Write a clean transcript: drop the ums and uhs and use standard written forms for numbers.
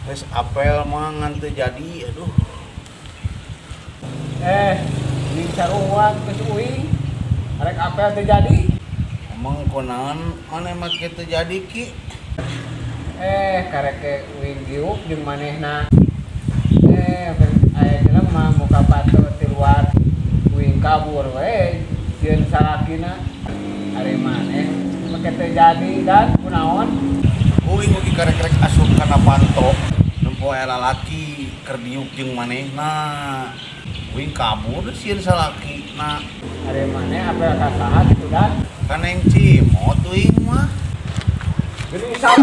Geus apel mah ngan teu jadi aduh. Ning sarua geus uing. Arek apel teu jadi. Emang kunaon maneh make teu jadi ki? Karek ke uing diuk jeung manehna. Aya jelema muka pato ti luar uing kabur we sieun salakina. Ari maneh make teu jadi dan kunaon? Uing oge karek-karek asup kana panto. Nempo aya lalaki keur diuk jeung manehna. Uing kabur sieun salakina. Ari maneh apel ka saha kitu dan? Ka Neng Cimot uing mah. Geuning saha?